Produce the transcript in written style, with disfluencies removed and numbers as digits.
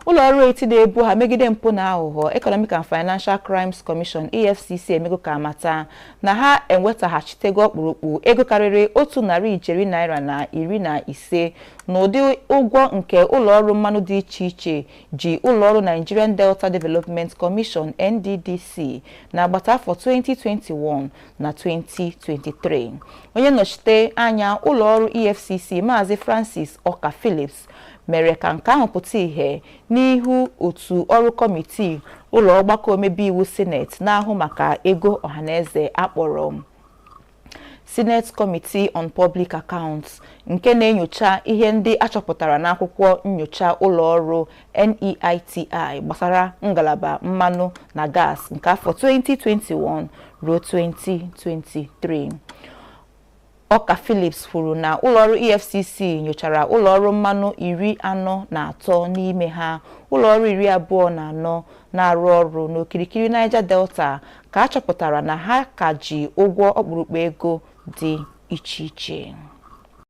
Ụlọọrụ etiti na-ebu agha megide mpụ na aghụghọ, Economic and Financial Crimes Commission, EFCC, emego ka amata na ha enwetaghachitego ọkpụrụkpụ ego karịrị ₦115 n'ụdị ụgwọ nke ụlọọrụ mmanụ dị iche iche ji ụlọọrụ Nigerian Delta Development Commission, NDDC, n'agbata afọ 2021 na 2023. Onye nnọchite anya ụlọọrụ EFCC, Maazị Francis Ọka Phillips, mere ka nke ahụ pụta ìhè n'ihu otu ọrụ kọmitii ụlọ ọgbakọ omebe iwu Sineti na-ahụ maka ego ọhaneze akpọrọ Senate Committee on Public Accounts, nke na-enyocha ihe ndị achọpụtara n'akwụkwọ nyocha ụlọọrụ NEITI gbasara ngalaba mmanụ na gas nke afọ 2021 ruo 2023. Ọka Phillips kwuru na ụlọọrụ EFCC nyochara ụlọọrụ mmanụ 43, n'ime ha ụlọọrụ 24 na-arụ ọrụ n'okirikiri Niger Delta ka a chọpụtara na ha ka ji ụgwọ ọkpụrụkpụ ego dị iche iche.